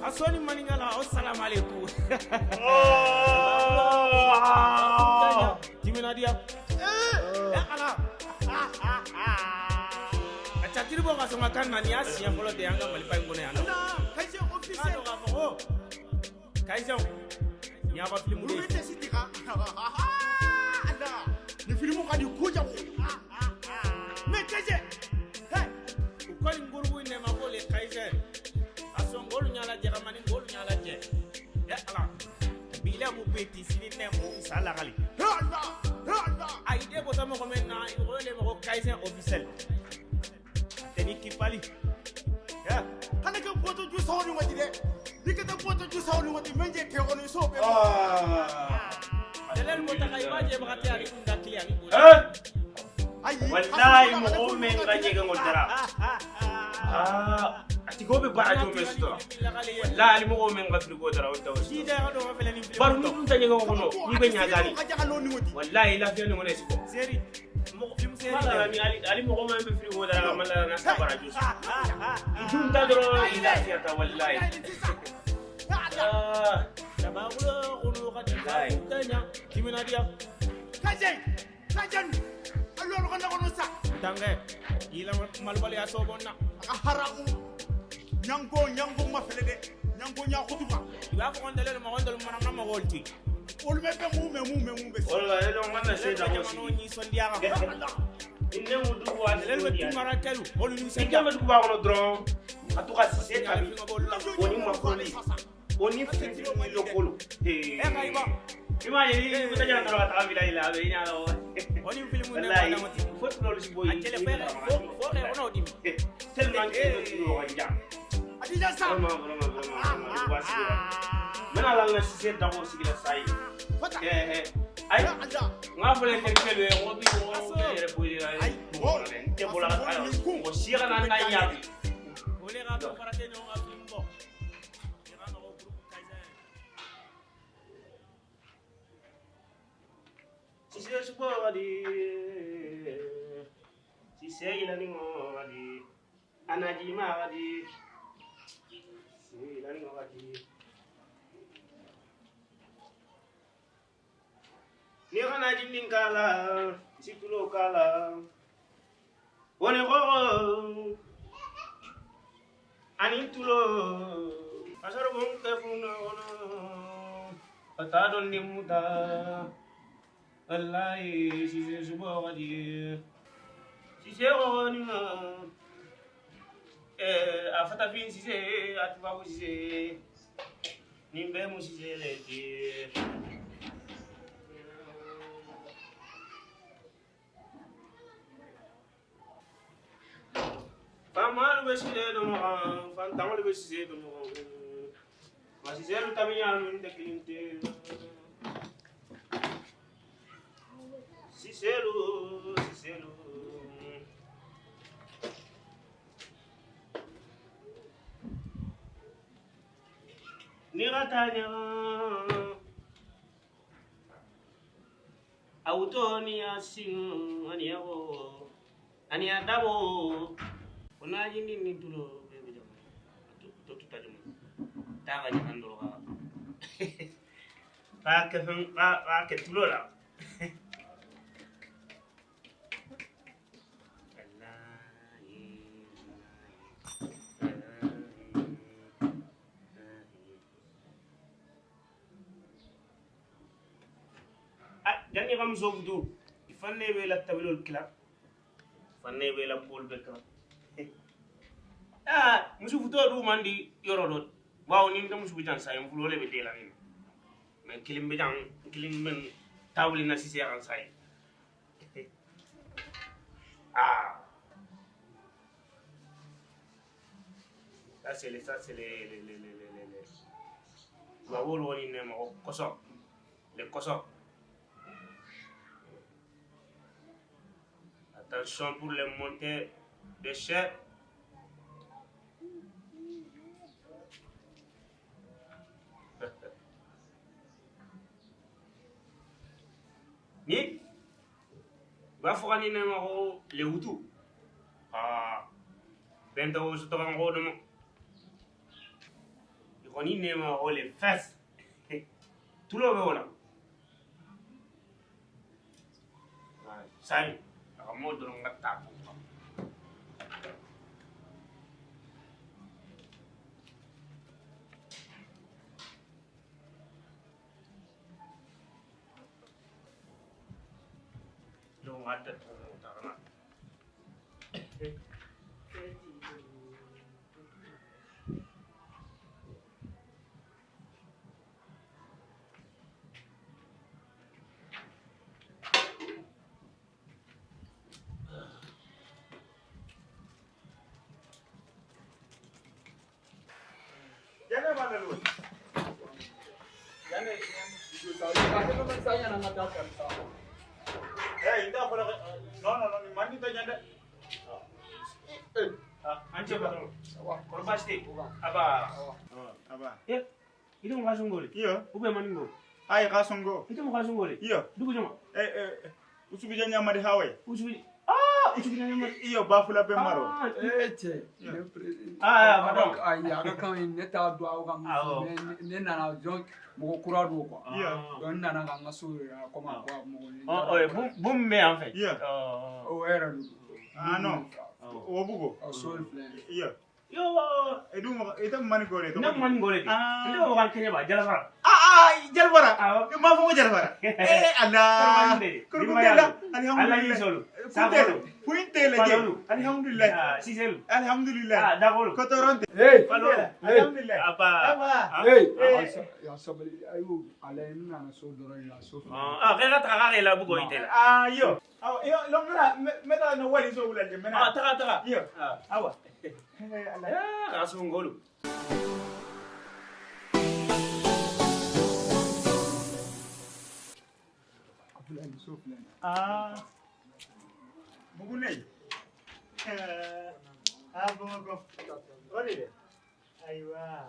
A sɔnni maninka la o salam aleykum. Timinadiya. Eh Ala. A catiri bɔ ka sɔn ka kan na nin y'a siɲɛ fɔlɔ de ye an ka Maliba in kɔnɔ yan nɔ. Kayizɛn officiel. K'a dɔn k'a fɔ ko Kayizɛnw nin y'aw ka filimu de ye. Olu tɛ si tigɛ. Ala. Ni filimu ka di kojugu. Mais Kayizɛn. Hey. U ko nin gurupu in de ma ko les Kayizɛn. A sɔn k'olu ɲɛnajɛ ka mani k'olu ɲɛnajɛ. Eh Ala. Bi la mu beti sini nɛ mu sa lagali. Ala. Ala. A idée bɔtɔ mɔgɔ min na u ko le ma ko Kayizɛn officiel. Tɛ ni kipali. Eh. Kana kɛ bɔtɔ ju sawo ni waati dɛ. Ni ka taa bɔtɔ ju sawo ni waati mɛ jɛ kɛ kɔnɔ so bɛɛ. Tɛlɛli bɔta ka i b'a jɛbaga tɛ ani kunda kile ani bonya. Ayi. Wallahi mɔgɔ min ka ɲɛgɛn kɔni dara. Aa, a tigiw bɛ baara jɔ mɛ sutura. Wallahi hali mɔgɔ min ka frigo dara o tɛ o Ji sutura. da yɔrɔ dɔ filɛ nin Bari ni dun tɛ ɲɛgɛn kɔnɔ n'i bɛ ɲagali. Ka jaga n'o ni waati. Wallahi lafiya nin kɔnɔ sigi. Seri. Mɔgɔ ma ni hali mɔgɔ min bɛ frigo dara ka man la na sa baara jɔ. I dun ta dɔrɔn i lafiya ta wallahi. Aa, Tabagulo kunu ka di Wallahi. kanya. Timinadiya. Kayizɛn. Kayizɛn. Alu ka nakɔnɔ sa. Tangɛ. I la malobaliya sɔbɔn na. A ka haramu. Ɲango ɲango ma fɛlɛ dɛ. Ɲango ɲa kutuba. I b'a fɔ ko n dɛlɛ mɔgɔ n dɛlɛ mana mɔgɔw ti. Olu bɛ bɛn mun mɛ mun mɛ mun bɛ se. Wallahi ne ma na se da ko Jamanaw sigi. nisɔndiya kan. Ne mu dugu wa Dɛlɛ bɛ tunkara kɛlu olu Ni nisɔndiya. kɛmɛ duguba kɔnɔ dɔrɔn a to ka sise tabi o ni makoli o ni firifiri ni lokolo. E ka iba. I m'a ye i bɛ taa dɔrɔn ka taga village la a bɛ i ɲa la O ni filimu ne wallahi b'a dama fo tulolu si bɔ A jɛlɛ fɛ fo fo kɛ kɔnɔw dimi. Tellement que ne tulo ka jan. Adija sa. Vraiment, vraiment, vraiment, vraiment, duguba sigi la. N bɛna la n ka sise dabɔ sigi la sa ye. Fata. Ayi, Ala. n k'a fɔ ne terikɛ dɔ ye n ko bi ko ne yɛrɛ bɔli la Ayi. dugu kɔnɔ dɛ n tɛ bɔ la ka taa yɔrɔ mɔgɔ si kana n ka ɲa bi. O le ka to farate ɲɔgɔn ka filimu bɔ. I ka nɔgɔ groupe Kayizɛn. Sise subo di, sise ilani ngo di, anajima di, sise ilani ngo di. Ni kana jindin kala, situlo kala, woni gogo, ani tulo, asaro bon kefuna ono, atadon ni muta. Wallahi sise subo kadi sise ko ni ma a fata fin sise a tubabu sise nin bɛɛ mu sise le ti faamalu bɛ sise dɔn ɲɔgɔn fantanw bɛ sise dɔn ɲɔgɔn wa sise lu tabiɲa ninnu tɛ kelen tɛ. Siselu, Siselu. Ni ka taa ɲa awuto ni a sin ani a wo ani a dabo o n'a jindi ni tulo bɛɛ bɛ jama to tuta jama taa ka ɲagan dɔrɔn ka k'a kɛ fɛn k'a kɛ tulo la. Janni ka muso futu i fanne bɛ la tabilolu kila fanne bɛ la kuwolu bɛ kila. Aa, muso futu du man di yɔrɔ dɔ bawo ni n tɛ muso jan sa ye n fulo le bɛ den la nin mɛ kelen bɛ jan kelen bɛ tabili na sise kan sa ye. Ah, ça c'est les tubabolu woni ne ma ko kɔsɔ le kɔsɔ. Attention pour les montées de chair. Ni u b'a fɔ ka ni ne ma ko le Hutu. Aa, bɛn tɛ o sotɔgɔ ko dama. I Kɔni nɛma o le fɛs. Tulo bɛ o la. Sayi, a ka mɔgɔw dɔrɔn ka taa ko. Donc, on va Ay kasongo. Ite mo kasongo. Iyo. Dugu jama. Usubija nyamari hawe. Usubi. Usubija nyamari. Iyo bafula be maro. Che. Pardon. Ay aga kan ne ta do aw kan ne nana donc mɔgɔ kura do quoi. Iyo. Donc nana ka n ka so yira comme quoi mɔgɔ. Oh, bum me en fait. Iyo. O yɛrɛ do. Ah non. O bugo. So filɛ. Iyo. Yo. Edu mo ite mani gore to. Ne mani gore. Ne o kan kenya ba jalfara. Jalfara. Ma fo jalfara. Allah. Kurkundela. Alhamdulillah. Sabolu. Puintele je. Alhamdulillah. Siselu. Alhamdulillah. Dagolu. Kotoronte. Hey. Alhamdulillah. Aba. Hey. Ya sabali ayu ala nana so dɔrɔn la so. K'e ka taga k'e la bugo ite la. Yo. Yo longara meta no wali so wala je mena. Taga. Yo. Awa. Kasongolu. Bugunei. Bongo. Ori. Aiwa.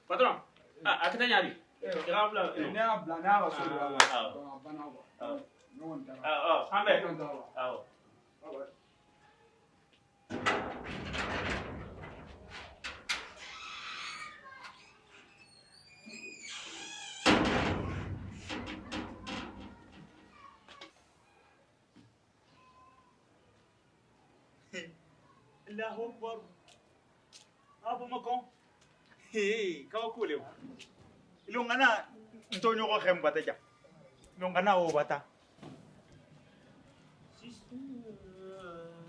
Patron. A kita nyari. Ne y'a bila ne y'a ka so de la a banna quoi. Ne kɔni taara. An bɛ. Ne kɔni taara. Awɔ. Allahu Akbar. Bamakɔ. Hey, kabako le. Ilongana ntonyogo khemba ta ja. Ilongana o bata.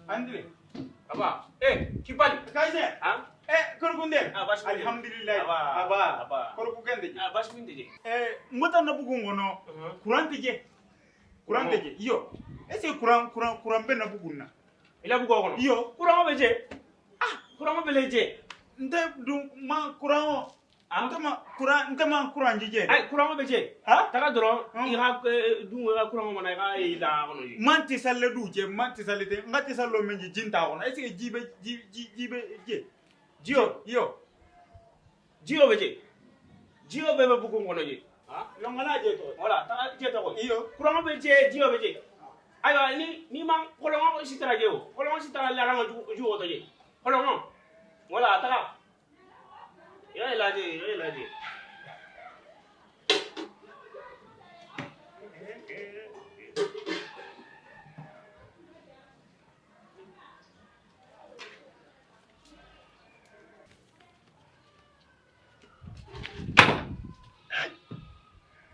Andre. Aba. Kibali. Kaise. Ah? Korukunde. Alhamdulillah. Aba. Aba. Korukugende. Bashkunde je. Ngota na bugu ngono. Kurante je. Kurante je. Iyo. Ese kuran be na bugu na. Ila bugu ngono. Iyo. Kuran be je. Kuran be le je. Nte dun ma kuran ntema kuran jije. Ay kuran be je. Ha? Taga doron i ka dun ka kuran mana i ka ila kono je. Man ti salle du je, man ti salle te, ngati sallo men je jinta kono. Est-ce que jibe jibe je? Jio, yo. Jio be je. Jio be be bugu ngono je. Ha? Longana je to. Wala, taga je to ko. Iyo. Kuran be je, jio be je. Ayiwa ni man kolongo sitara je o. Kolongo sitara la kan ju o to je. Kolongo. Wala, taga. Ya ilaje.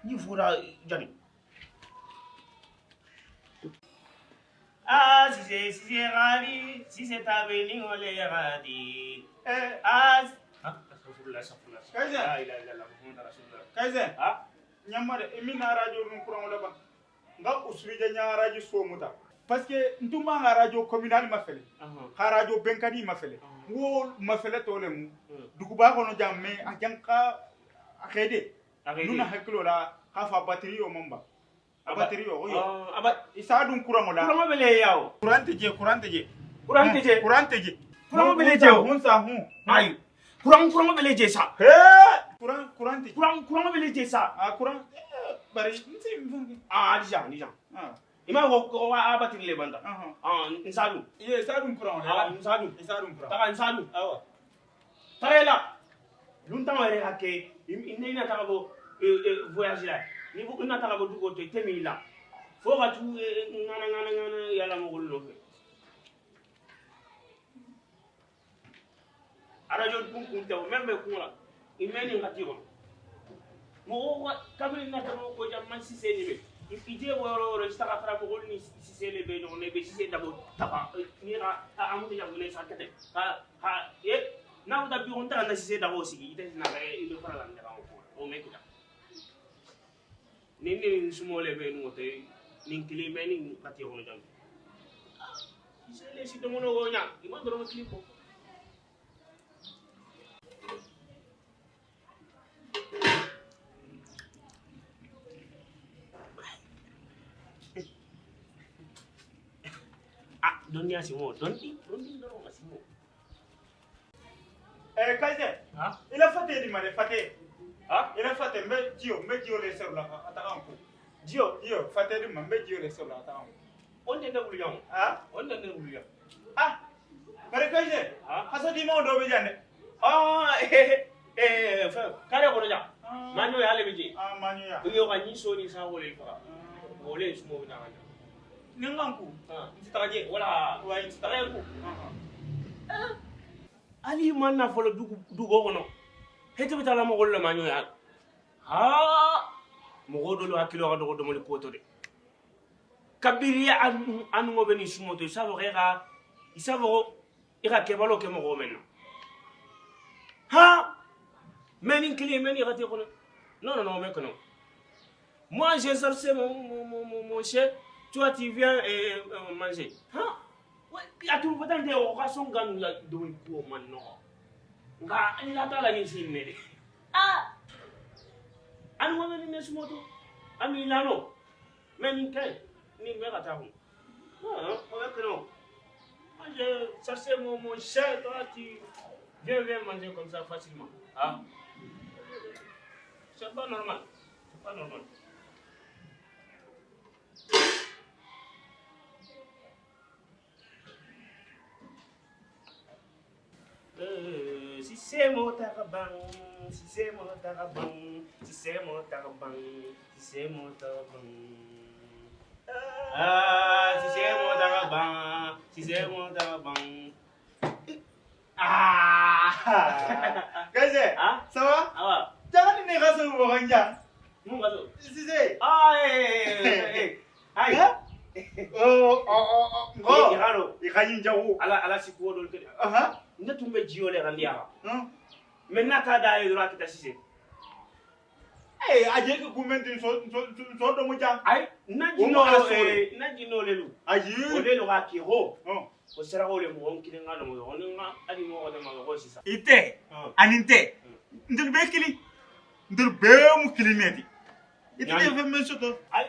Ni fura jani. Si c'est ravi, si c'est avenu, on les radis. Kaise. Kaise. Nyamare emina radio nun kuran wala ba. Nga usubija nya radio so muta. Parce que ntuma nga radio communal ma fele. Ha radio benkadi ma fele. Wo ma fele to le mu. Duguba kono jamme a janka akede. Nuna hakilo la ka fa batterie o mamba. A batterie o yo. Aba isa dun kuran wala. Kuran bele yawo. Kuran te je. Kuran te je. Kuran bele je. Hun sa hun. Ayi. Kuran bele je sa. He! Kuran te. Kuran bele je sa. Kuran bari nti. Dija. Ima ko a batterie le banda. Ah, nsadu. Iye sadu courant. Ah, nsadu. Sadu courant. Taga nsadu. Awa. Tarela. Luntan yɛrɛ ka kɛ ne na taga bɔ voyage la ni bo na taga bɔ dugu to temi la fo ka tu ngana ngana ngana yala mɔgɔlu nɔfɛ arajo kun kun tɛ o même bɛ kun la i mɛ nin ka ti kɔnɔ mɔgɔw kabini na tɛmɛ ko ja man sise ni bɛ i je bɔ yɔrɔ o yɔrɔ i taga fara mɔgɔlu ni sise le bɛ ɲɔgɔn na i bɛ sise dabɔ taba ni ka an bɛ jago sa kɛtɛ ka ka e n'a bɛ taa bi ko n taga na sise dabɔ sigi i tɛ na i bɛ fara la n taga o ko o mɛ kita ni ni sumo le bɛ nin tɛ nin kelen bɛ nin ka ti kɔnɔ jam sise le si dɔmɔnɔ o ɲa i ma dɔrɔmɛ kelen bɔ. Ah, dɔnniya simo dɔnni dɔnni dɔrɔn ka simo. Eh Kaiser. Ha? Ila fate di mare fate. Ha? Ila fate mbe jio le serula ata anko. Jio jio fate di ma mbe jio le serula ata anko. On ne wulu jam. Ha? On ne wulu jam. Ah. Bare Kaiser. Ha? Haso di ma do be jande. Ah eh eh fa kare ko jam. Manyo ya le biji. Ah manyo ya. Yo ka ni so ni sa wole fa. Wole sumo na ka. Ninganku. Ah, ntitaje wala wa ntitaje ku. Ah. Ali man na folo dugu kono. Hete bitala mo golle manyo ya. Ha! Mo godolo hakilo ka dogo domoli ko to de. Kabiri anu ngo beni sumo to isabo ga isabo ira kebalo ke mo go menna. Ha! Meni kili meni gati kono. Non non non mais kono. Moi j'ai sorti mon chien. Toi, tu viens et manger. Hein? Ouais, à tout le temps, tu es au rasson quand tu as donné coup maintenant. Nga, il a la ni. Ah! Anu wa ni nesumoto. Ami lano. Mais ni kai ni me kata ko. Ah, on va que non. Moi, je cherchais mon chien, toi, tu viens manger comme ça facilement. Ah? C'est pas normal. C'est pas normal. Si c'est mon tarabang, si c'est mon tarabang, si c'est mon tarabang, si c'est mon tarabang. Ah, si c'est mon tarabang, si c'est mon tarabang. Ah! Kaiser, ah? Ça va? Ah, Jangan ni rasa orang jang. Mun gaso. Si c'est. Ah, eh. Ay. Oh, oh, oh, oh. Igaro. Igayin jawo. Ala ala sikuo dol kede. Aha. Ne tumbe jio le randiara. Hmm. Maintenant ta da yoro akita sise. Eh, aje ko gumenti so so do mo jang. Ay, na jino eh na jino lelu. Ayi. O lelu ga ki ho. Oh. O sera o le mo on kilenga no mo on nga ali mo o de ma go sisa. Ite. Aninte. Ndel be kili. Ndel be mu kili neti. Ite be fe men soto. Ay,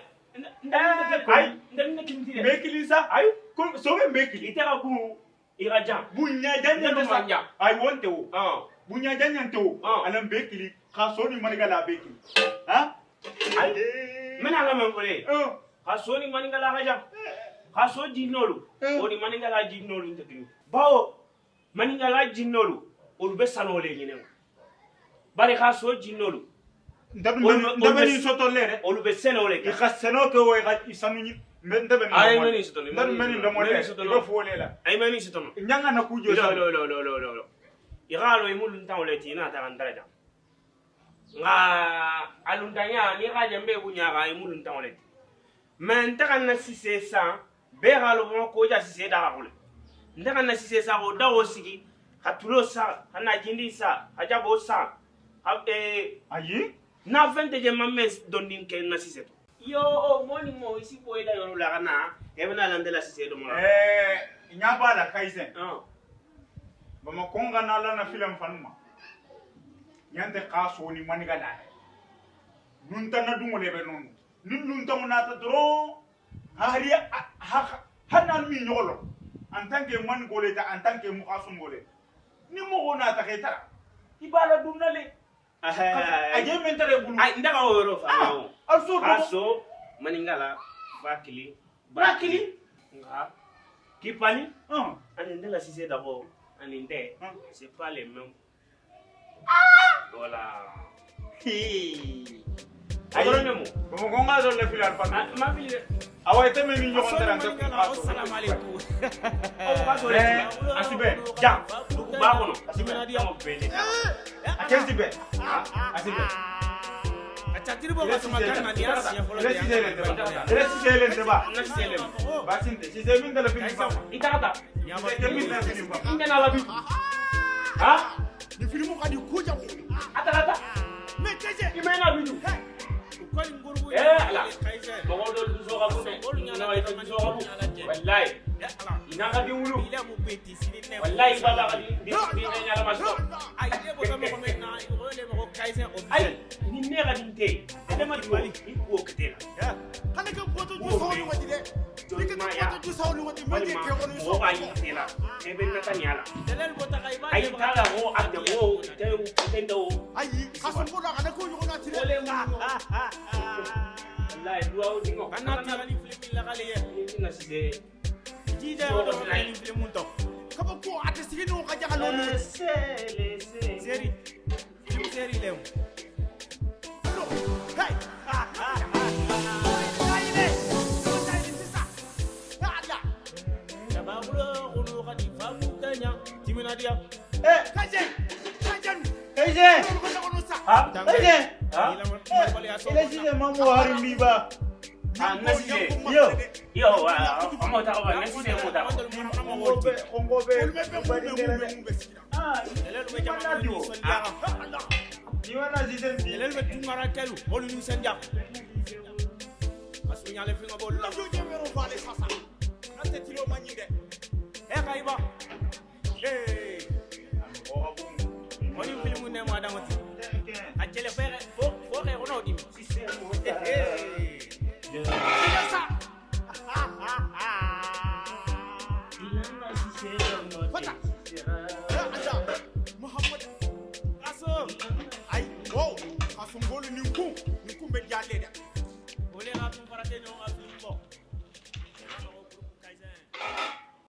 ay, ndel ne kimti. Be kili sa. Ay, ko so be kili. Ite ga bu irajan. Bunya janya te sa. Ay wonte wo. Ah. Bunya janya te wo. Alam be kili ka so ni maniga la be kili. Ha? Ay. Mena la men fole. Oh. Ka so ni maniga la rajan. Ka so jinolu. O ni maniga la jinolu nte kili. Bawo maniga la jinolu olu be sanole nyine. Bari ka so jinolu. Ndabe ni soto lere. Olu be senole ke. Ka seno ke wo ka isanu ni ndabe ni. Ay meni soto. Ndabe meni ndomole. Ibo fole la. Ay meni soto. Nyanga na kujo sa. Lo lo lo lo lo. Igalo imulu ntaule ti na ta ndaraja. Nga alundanya ni ga jambe bunya ga imulu ntaule ti. Men ta na sise sa be ga lo ko ja sise da ga kule. Ndaka na sise sa ko dawo sigi ka tulo sa kana jindi sa ka jabo sa eh ayi na fente je mamme dondin ke na sise to. Yo o moni mo isi boy da yoro la kana e bena landela sise do mo. Eh nyaba la kaisen. Ah. Bama konga na la na film fanuma. Nyante kaso ni maniga la. Lunta na dungo lebe nonu. Ni lunta mo na ta dro hari ha hanan mi nyolo. En tant que man golé ta en tant que mo kaso ngolé. Ni mo na ta keta. Ibala dumna le. Aje men tare bulu. Ay ndaka o yoro fa. Also kaso maningala fakili Ba kili. Nka k'i pali. Ɔn. Ani ne la Cissé d'abord ani n tɛ, c'est pas les mêmes. Voilà. Ayi. Ayi ne mo. Bamakɔ n k'a sɔrɔ le fili alifa. Ah, ma fili dɛ. Awa ite me min ɲɔgɔn tɛra n tɛ kun k'a sɔrɔ. Assalamu alaikum. Ɔ o b'a sɔrɔ Mais a si bɛn. Ja duguba kɔnɔ. A si bɛn. An bɛɛ de ta. A kɛ si bɛn. A si bɛn. A catiri bɔ ka sama kan na nin y'a siɲɛ fɔlɔ Ile de ye. Cissé len tɛ ba. Ile Cissé len tɛ ba. Na Cissé len. Baasi tɛ. Cissé min tɛ la fili ba. I taga ta. Cissé tɛ min tɛ la fili ba. N tɛ n'a la bi. Ha? Ni filimu ka di kojugu. A taga ta. Mais Kayizɛ. I mɛn na bi dun. U ka nin gurubu Eh, ala. Kayizɛ. Mɔgɔ dɔ dusu ka bon dɛ. Non, i tɛ dusu ka bon. Walayi. Eh, ala. I n'a ka di wulu. Ile mu beti sini nɛ. Walayi i b'a la ka di di di ne ɲalama sɔrɔ. Ayi ne bɔtɔ mɔgɔ min na o le mɔgɔ Kayizɛ officiel. Ayi ni ne ka di n tɛ yen. Ne ma di wali i k'o kɛ ten la. Hali ka bɔtɔ ju sawo ni waati dɛ. Ni ka bɔtɔ ju sawo ni waati, mɛ Walima tɛ kɛ kɔnɔ mɔgɔ b'a yi ten la. E bɛ nata nin y'a la. Jalal bɔtɔ ka i b'a Ayi t'a la ko a tɛ ko tɛ tɛ n tɛ o. Ayi, ka sɔn ko la kana ko ɲɔgɔn na ti dɛ. Walayi duwawu dingɔ. Kana tira ni film lagale ye. Ni tɛna Cissé. Jija yɔrɔ dɔ bɛ ni film tɔ. Kabako a tɛ sigi n'o ka jaga n'o ye. Laissez, laissez. Série. Film série lɛ o. Hey! Jabakulo kunu ka di famu kanya. Timinadiya. Eh, Kayizɛ. Ha? Kayizɛ. Ha? Ile Cissé ma mɔ hari mi ba. Ah, na Cissé. Yo. Yo, a m'o ta ka ban, na Cissé m'o ta ka ban. Kongo bɛ kongo bɛ bari kɛlɛ dɛ. Ah, Jalal bɛ jamana nisɔndiya. ni mana Cissé bi. Jalal bɛ tunkara kɛlu olu nisɔndiya. Ka suɲale fɛngɛ b'olu la. Eh Kayiba. Eh. Wani film nɛ ma dama ti. A jɛlɛ fɛ fo fo kɛ kɔnɔ dimi. Cissé m'o ta. Eh. Ilana Cissé Fata. Cissé. Aso. Ayi,